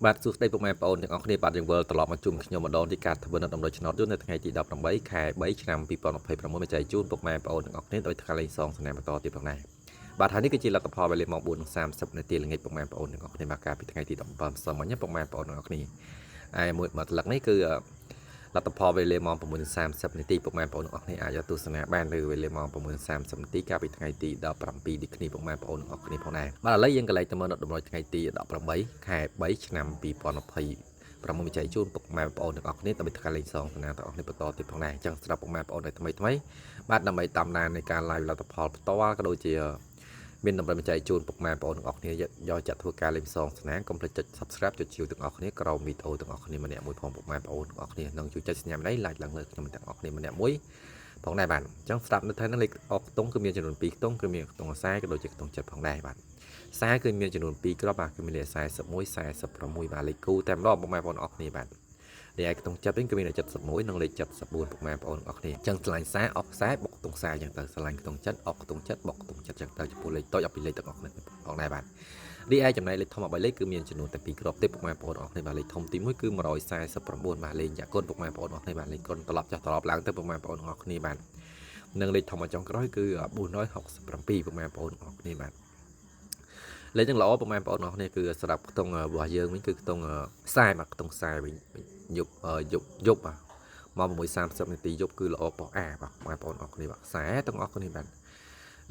បាទសួស្តីពុកម៉ែបងប្អូនទាំងអស់គ្នាបាទយើងវិលត្រឡប់មកជួបខ្ញុំម្ដងទីការធ្វើនៅដំណើរឆ្នោតយន្តនៅថ្ងៃទី18ខែ3ឆ្នាំ2026មកចែកជូនពុកម៉ែបងប្អូនទាំងអស់គ្នាដោយថ្កាលេងសងសំណាងបន្តទៀតផងដែរបាទហើយនេះគឺជាលទ្ធផលវេលាម៉ោង4:30នាទីល្ងាចពុកម៉ែបងប្អូនទាំងអស់គ្នាបាទកាលពីថ្ងៃទី17ម្សិលមិញពុកម៉ែបងប្អូនទាំងអស់គ្នាឯមួយមួយស្លឹកនេះគឺលទ្ធផលវេលាម៉ោង6:30នាទីពុកម៉ែបងប្អូនទាំងអស់គ្នាអាចទស្សនាបានឬវេលាម៉ោង6:30នាទីកាលពីថ្ងៃទី17ដូចគ្នាពុកម៉ែបងប្អូនទាំងអស់គ្នាផងដែរបាទឥឡូវយើងក៏លេខទៅមើលនៅតម្រុយថ្ងៃទី18ខែ3ឆ្នាំ2026វិច័យជូនពុកម៉ែបងប្អូនទាំងអស់គ្នាដើម្បីថ្លៃលេងសងសំណាងទាំងអស់គ្នាបន្តទៀតផងដែរអញ្ចឹងស្រាប់ពុកម៉ែបងប្អូនដែលថ្មីថ្មីបាទដើម្បីតាមដាននៃការ live លទ្ធផលផ្ទាល់ក៏ដូចជាមានតម្រុយវិច័យជូនពុកម៉ែបងប្អូនទាំងអស់គ្នាយកចាត់ធ្វើការលេងសងស្នាងកុំភ្លេចចុច Subscribe ចុចជាវទាំងអស់គ្នាក្រោមវីដេអូទាំងអស់គ្នាម្នាក់មួយផងពុកម៉ែបងប្អូនទាំងអស់គ្នានិងជួយចុចសញ្ញាម្នេះ like ឡើងលើខ្ញុំទាំងអស់គ្នាម្នាក់មួយផងដែរបាទអញ្ចឹងស្រាប់នៅថ្ងៃនេះលេខអកខ្ទង់គឺមានចំនួន2ខ្ទង់គឺមានខ្ទង់ខ្សែក៏ដូចជាខ្ទង់ចិត្តផងដែរបាទខ្សែគឺមានចំនួន2គ្រាប់បាទគឺមានលេខ41 46បាទលេខគូតែម្ដងពុកម៉ែបងប្អូនអរគ្នាបាទលេខឯខ្ទង់ចិត្តវិញគឺមានលេខ71និងលេខ74ពុកម៉ែបងប្អូនអរគ្នាអញ្ចឹងឆ្លាញ់ខ្សែអកខ្សែបុកខ្ទង់ខ្សែអញ្ចឹងទៅឆ្លាញ់ខ្ទង់ចិត្តអកខ្ទង់ចិត្តបុកខ្ទង់ចិត្តអញ្ចឹងទៅចំពោះលេខតូចអត់ពីលេខទាំងអស់គ្នាផងដែរបាទរីឯចំណែកលេខធំ3លេខគឺមានចំនួនតែ2គ្រាប់ទេពុកម៉ែបងប្អូនអរគ្នាបាទលេខធំទី1គឺ149បាទលេខយ៉ាគុណពុកម៉ែបងប្អូនអរគ្នាបាទលេខគុណត្រឡប់ចាស់ត្រឡប់ឡើងទៅពុកម៉ែបងប្អូនអរគ្នាបាទនិងលេខធំចុងក្រោយគឺ467ពុកម៉ែបងប្អូនអរគ្នាបាទលេខទាំងល្អពុកម៉ែបងប្អូនអរគ្នាគឺស្រាប់ខ្ទង់របស់យើងវិញគឺខ្ទង់ខ្សែបាទខ្ទង់ខ្សែវិញយប់យប់យប់បាទម៉ោង6:30នាទីយប់គឺល្អប៉ុស្អាបាទបងប្អូនអរគ្នាបាទខ្សែទាំងអស់គ្នាបាទ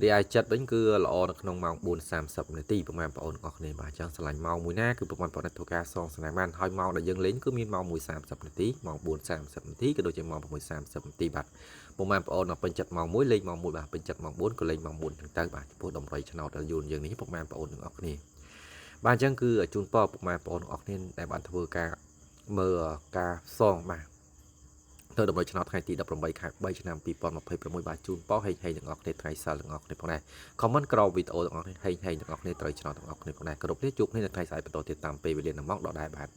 រីឯចិត្តវិញគឺល្អនៅក្នុងម៉ោង4:30នាទីពុកម៉ែបងប្អូនអរគ្នាបាទអញ្ចឹងឆ្លាញ់ម៉ោងមួយណាគឺពុកម៉ែបងប្អូនធ្វើការសងស្នាបានហើយម៉ោងដែលយើងលេងគឺមានម៉ោង1:30នាទីម៉ោង4:30នាទីក៏ដូចជាម៉ោង6:30នាទីបាទពុកម៉ែបងប្អូនដល់ពេញចិត្តម៉ោង1លេងម៉ោង1បាទពេញចិត្តម៉ោង4ក៏លេងម៉ោង4អញ្ចឹងទៅបាទចំពោះតម្រុយឆ្នោតដល់យូនយើងនេះពុកម៉ែបងប្អូនទាំងអស់គ្នាបាទអញ្ចឹងគឺជូនពរពុកម៉ែបងប្អូនទាំងអស់គ្នាដែលបានធ្វើការមើលការសងបាទទៅតម្រុយឆ្នោតថ្ងៃទី18ខែ3ឆ្នាំ2026បាទជូនពរហេងហេងទាំងអស់គ្នាថ្ងៃសៅរ៍ទាំងអស់គ្នាផងដែរ comment ក្រោមវីដេអូទាំងអស់គ្នាហេងហេងទាំងអស់គ្នាត្រូវឆ្នោតទាំងអស់គ្នាផងដែរគ្រប់នេះជួបគ្នានៅថ្ងៃស្អែកបន្តទៀតតាមពេលវេលានឹងម៉ោងដដែលបាទ។